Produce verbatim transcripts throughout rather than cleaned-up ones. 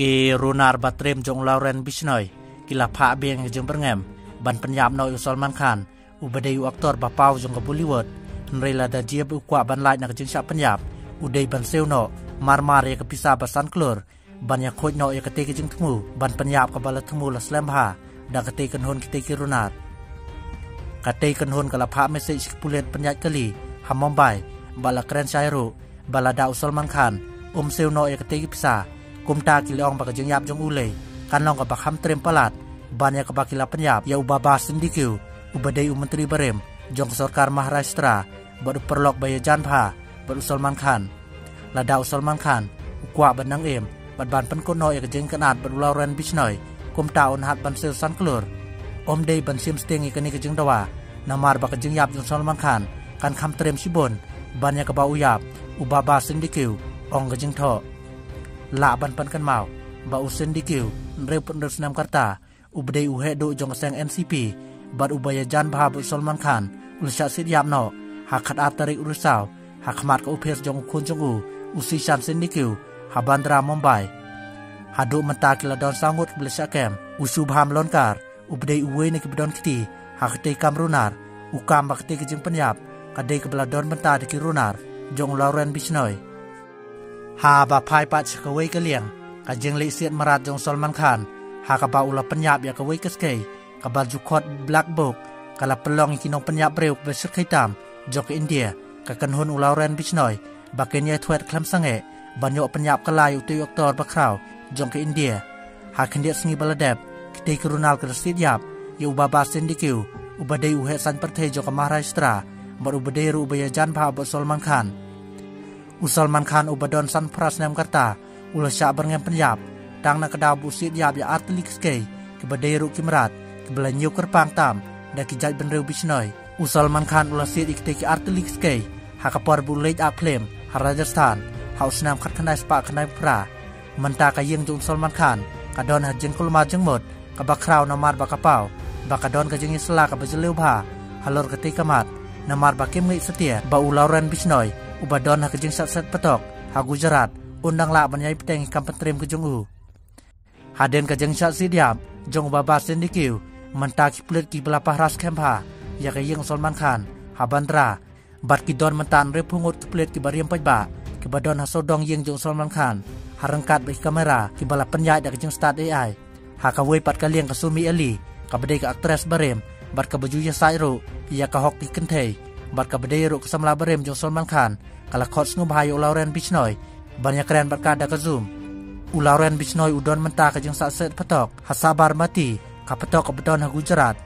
Ki runar ba triem jong u Lauren Bishnoi ki la phah biang ïa ka jingbyrngem ban pynïap noh ïa u Salman Khan, uba dei u aktor ba paw jong ka Bollywood. Hynrei lada jia ba u kwah ban lait na ka jingshah pynïap, u dei ban siew noh marmar ïa ka pisa ba san klur ban ïakhuid noh ïa katei ka jingthmu ban pynïap kaba la thmu la slem bha da katei kynhun kitei ki runar. Katei kynhun ka la phah message sha ki pulit pynïaid kali ha Mumbai bad la kren shai ruh ba lada u Salman Khan um siew noh ïa katei ki pisa, kumta ki la ong ba ka jingïap jong u lei kan long kaba kham triem palat ban ïa kaba ki la pynïap ïa u Baba Sindikhew, uba dei u myntri barim jong ka sorkar Maharashtra bad u paralok ba ïajan bha bad u Salman Khan. Lada u Salman Khan u kwah ban nang im bad ban pynkut noh ïa ka jingïakynad bad u Lauren Bishnoi, kumta un hap ban siew san klur. Um dei ban shim sting ïa kane ka jingdawa, namar ba ka jingïap jong u Salman Khan kan kham triem shibun ban ïa kaba u ïap u Baba Sindikhew, ong ka jingthoh. Lah ban pynkynmaw ba u Sindikhew, hynriewphew hynriew snem ka rta, uba dei u heh duh jong ka seng N C P bad uba ïajan bha bad u Salman Khan, u la shah siat ïap noh ha ka khatar tarik u Risaw ha khmat ka ophis jong u khun jong u, u Sushan Sindikhew, ha Bandra, Mumbai. Haduh mynta ki la don saw ngut kiba la shah kem. U Shubham Lonkar, uba dei uwei na kiba don kti ha katei ka kam runar, u kam ba katei ka jingpynïap ka dei kaba la don bynta da ki runar jong u Lauren Bishnoi. Haba phai pat sha kawei ka liang, ka jingleit siat mrad jong u Salman Khan ha kaba u la pynïap ïa kawei ka skei kaba ju khot Black Book, ka la pynlong ïa ki nongpynïap briew kiba shyrkhei tam jong ka India, ka kynhun u Lauren Bishnoi, ba kin ïai thwet khlem sangeh ban ïoh pynïap kylla ïa utei u aktor ba khraw jong ka India. Ha khyndiat sngi ba la dep, kitei ki runar ki la siat ïap ïa u Baba Sindikhew, uba dei u heh saiñ pyrthei jong ka Maharashtra bad uba dei ruh uba ïajan bha bad u Salman Khan. U Salman Khan, uba don sanphew phra snem ka rta, u la shah byrngem pynïap tang na ka daw ba u siat ïap ïa artylli ki skei kiba dei ruh ki mrad, kiba la ñiew kyrpang tam da ki jaitbynriew Bishnoi. U Salman Khan u la siat ïa kitei ki artylli ki skei ha ka por ba u leit act phlim ha Rajasthan ha u snem khatkhyndai spah khyndaiphew phra. Mynta ka ïing jong u Salman Khan ka don ha jingkulmar jingmut kaba khraw namar ba ka paw ba ka don ka jingïasylla kaba jylliew bha halor katei ka mat, namar ba kim ngeit satia ba u Lauren Bishnoi, uba don ha ka jingshah set patok ha Gujarat, un dang lah ban ïai bteng ïa ka kam pyntriem ka jong u. Hadien ka jingshah siat ïap jong u Baba Sindikhew, mynta ki pulit kiba la pahara skhem bha ïa ka ïing u Salman Khan ha Bandra, bad ki don mynta hynriewphew ngut ki pulit kiba riam paidbah kiba don ha sawdong ïing jong u Salman Khan, ha ryngkat bad ki kamera kiba la pynïaid da ka jingstad A I. Ha kawei pat ka liang, ka Sumi Ali, kaba dei ka actress barim bad kaba ju ïasaid ruh ïa ka hok ki kynthei bad kaba dei ruh ka samla barim jong u Salman Khan, ka la khot sngewbha ïa u Lauren Bishnoi ban ïakren bad ka da ka Zoom. U Lauren Bishnoi u don mynta ka jingshah set patok ha Sabarmati, ka patok kaba don ha Gujarat.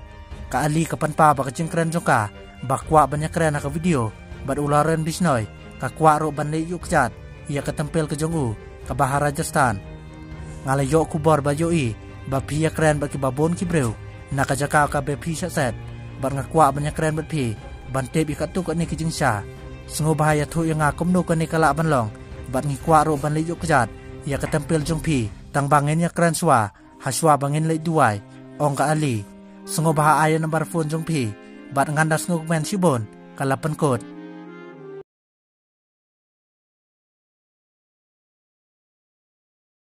Ka Ali ka pynpaw ba ka jingkren jong ka ba kwah ban ïakren ha ka video bad u Lauren Bishnoi, ka kwah ruh ban leit ïuh kjat ïa ka templ ka jong u kaba ha Rajasthan. Nga la ïoh khubor ba ïohi ba phi ïakren bad kiba bun ki briew na ka jaka kaba phi shah set, bad nga kwah ban ïakren bad phi ban tip ïa katto katne ka jingshah. Sngewbha ïathuh ïa nga kumno kane ka lah ban long, bad ngi kwah ruh ban leit ïuh kjat ïa ka templ jong phi tang ba ngin ïakren shuwa, ha shuwa ba ngin leit duwai, ong ka Ali. Sngewbha ai ïa number phone jong phi bad ngan da sngewkmen shibun, ka la pynkut.